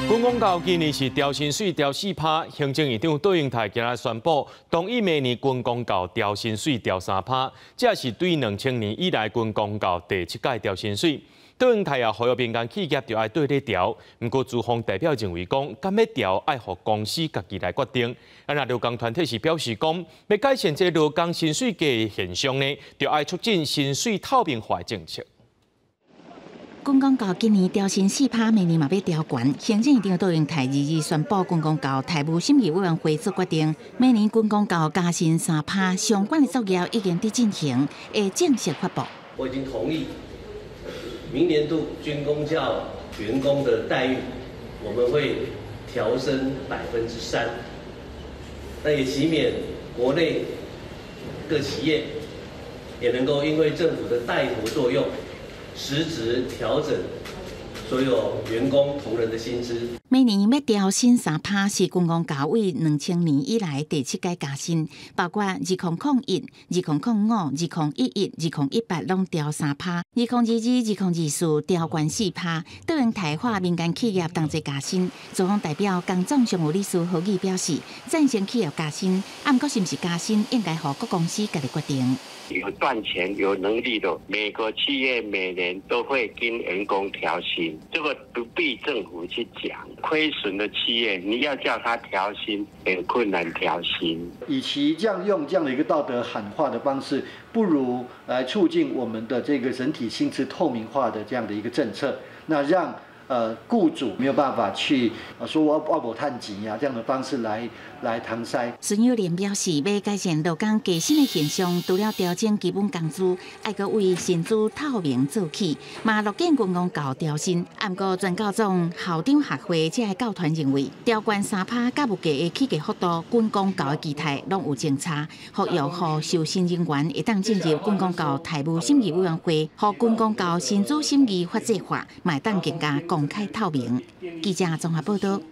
軍公教今年是調薪水調4趴，行政院長卓榮泰今日宣布，同意明年軍公教調薪水調3趴，這是對2000年以來軍公教第七屆調薪水。卓榮泰也呼籲民間企業著愛綴咧調，毋過資方代表認為講，敢欲調愛予公司家己來決定。啊，若勞工團體是表示講，欲改善這勞工薪水低的現象呢，著愛促進薪水透明化的政策。軍公教今年調薪4趴，明年嘛欲調懸。行政院長卓榮泰22宣布，軍公教待遇審議委員會做決定，明年軍公教加薪3趴，相關的作業已經佇進行，會正式發布。我已經同意，明年度軍公教員工的待遇，我們會調升3%。那也期勉國內各企業，也能夠因為政府的帶頭作用，實質調整所有員工同仁的薪資。明年欲調薪3趴，是軍公教為2000年以來第七屆加薪，包括2001、2005、2011、2018攏調3趴，2022、2024調懸4趴。卓榮泰喊民間企業同齊加薪，資方代表工總常務理事何義表示，贊成企業加薪，啊，毋過是毋是加薪，應該予各公司家己決定。有賺錢、有能力的每個企業每年都會跟員工調薪，這個不必政府去講。虧損的企業，你要叫他調薪，很困難調薪。與其這樣用這樣的一個道德喊話的方式，不如來促進我們的這個整體薪資透明化的這樣的一個政策，那讓僱主沒有辦法去說我無趁錢呀，這樣的方式來搪塞。孫友蓮表示，欲改善勞工低薪的現象，除了調整基本工資，愛閣為薪資透明做起，嘛樂見軍公教調薪。毋過全教總校長學會這个教團認為，調懸3趴佮物價的起價幅度，軍公教的期待攏有相差。呼籲予受薪人員會當進入軍公教待遇審議委員會，予軍公教薪資審議法制化，嘛會當更加公開透明。記者綜合報道。